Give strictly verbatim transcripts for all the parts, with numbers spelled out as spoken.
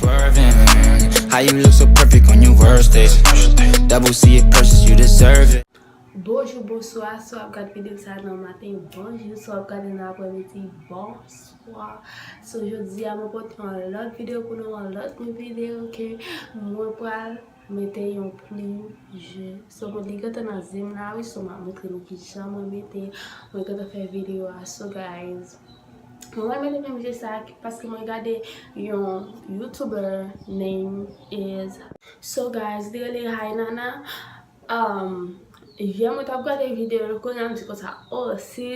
Swerving. How you look so perfect on your worst days? Double C it precious, you deserve it. Bonjou, bonswa, si w ap gade videyo sa nan maten, bonjou, si w ap gade nan aprèmidi, bonswa. So, jodi a, mwen pote yon lòt videyo pou nou, yon lòt videyo ke mwen pral mete yon plim je. So, mwen li gentan nan zye m la, wi, so, m ap montre nou kijan mwen mete, mwen gentan fè videyo a. So, guys, mwen mete plim je sa paske mwen gade yon YouTuber name is, so, guys, li rele Hainana. Um, yè mwen t ap gade videyo l, kounye a m di konsa, oh, si,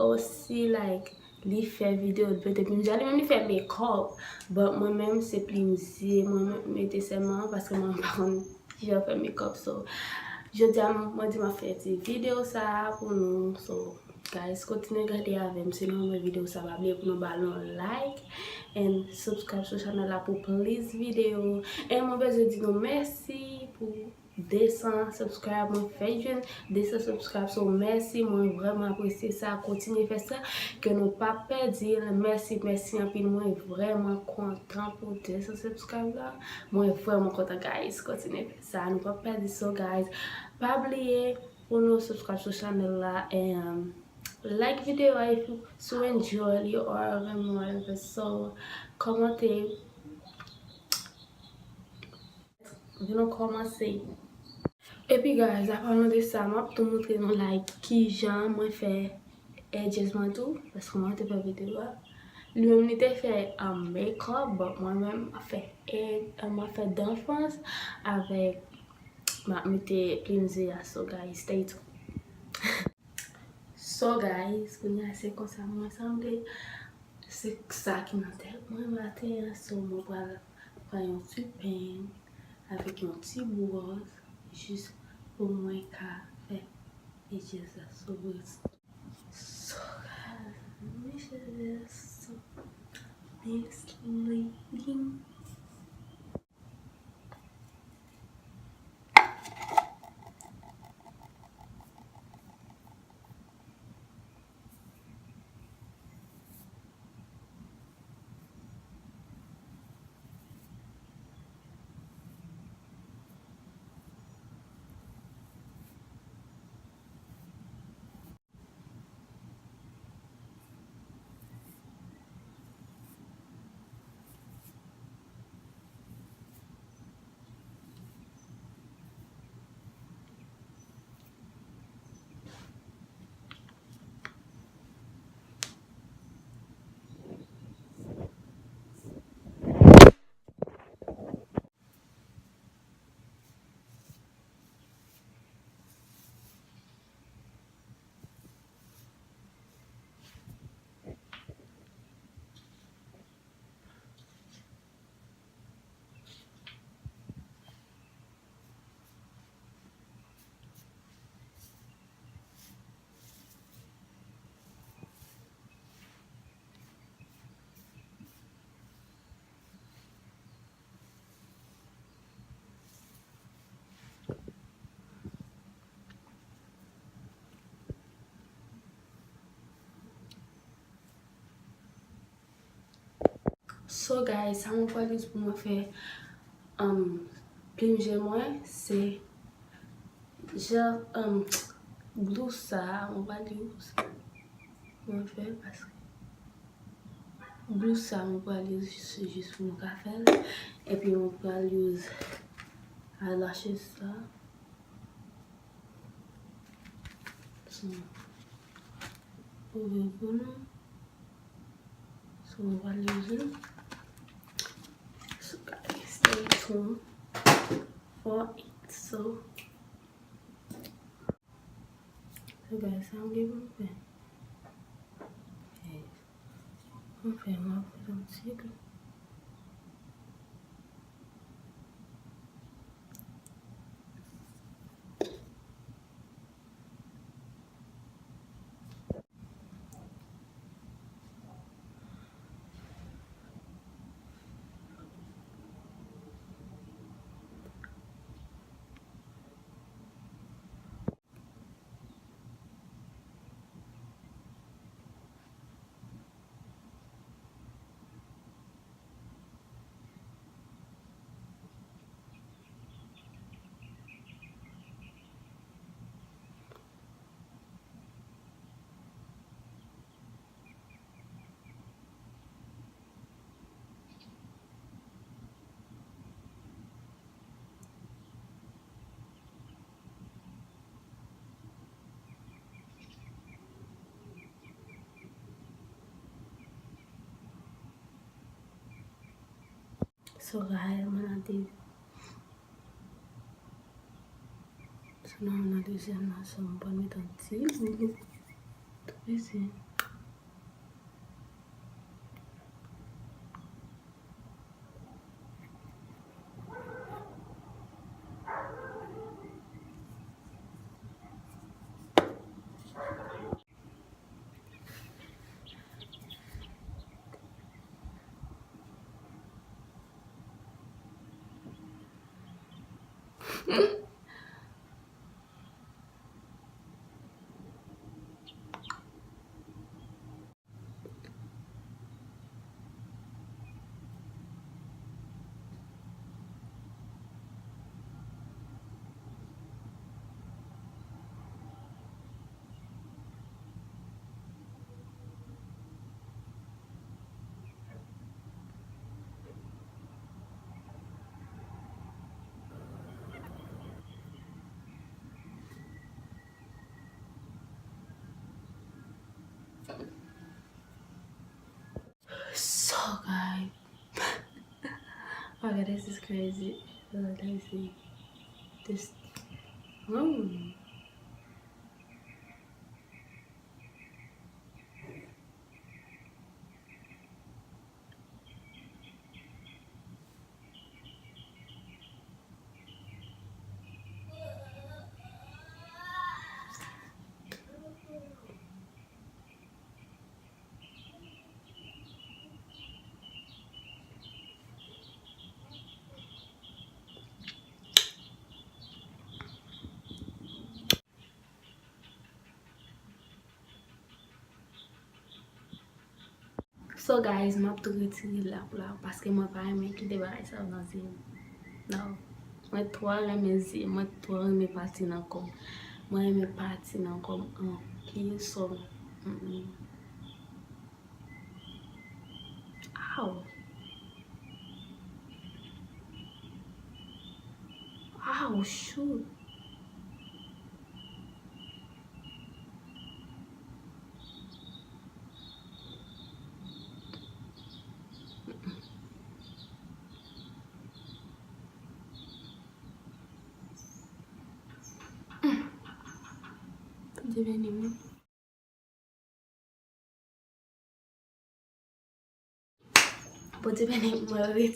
oh, si, like, li fè videyo, li mete plim je, li menm li fè makeup, but mwen menm se plim zye mwen mete sèlman, paske mwen pa konn kijan fè makeup, so, jodi a, mwen di m ap fè ti videyo sa a pou nou, so, guys, kontinye gade avè m, si nou renmen videyo sa, pa bliye pou nou ba l yon like, and subscribe sou chanèl la pou plis videyo, and mwen bezwen di nou mèsi pou de san subscribe, mwen fèk jwenn de san subscribe, so mèsi, mwen vrèman apresye sa, kontinye fè sa, ke nou pa pèdi l, mèsi, mèsi anpil, mwen vrèman kontan pou de san subscribe la, mwen vrèman kontan, guys, kontinye fè sa, nou pa pèdi, so, guys, pa bliye pou nou subscribe sou chanèl la, and like videyo a, if you, si w enjoy li, or renmen whatever, so, kòmante, vin nou kòmanse. Epi, guys, apalan de sa, m ap tou montre nou, like, kijan mwen fè edges mwen tou, paske mwen te fè videyo a. Li menm, li te fè, um, makeup, but mwen menm, m ap fè ed-, um, m ap fè danfans avèk, m ap mete plim zye a, so, guys, stay tuned. So, guys, kounye a se konsa mwen sanble. Se sa ki nan tèt mwen maten an, so mwen pral pran yon ti peny avèk yon ti bwòs jis pou mwen ka fè edges la sou bwòs. So, guys, misye so misleading. So, guys, sa mwen pral use pou mwen fè, um, plim je mwen, se jan, um, glou sa a, mwen pral use. Mwen fè l paske glou sa mwen pral use jis, jis pou mwen ka fè l. Epi mwen pral use eyelashes sa. So, ouvè pou nou. So, mwen pral use. So, guys, stay tuned for it. So, So, guys, sa m gen pou m fè. Yes. M fè, m ap fè yon ti glou. So guys, mwen nan de. So nan, nan dezyèm nan, so m pral met yon ti loulou. Tou piti. So, guys. Okay, this is crazy. Uh, let me see. This. Mm. So guys, m ap tou retire l la pou la, paske mwen pa renmen kite bagay sa yo nan zye m. No. Mwen twò renmen zye, mwen twò renmen pati nan kò m. Mwen renmen pati nan kò m anpil, so, mm, mm. Ow. Ow, shoot. Bondye beni mwen. Bondye beni mwen.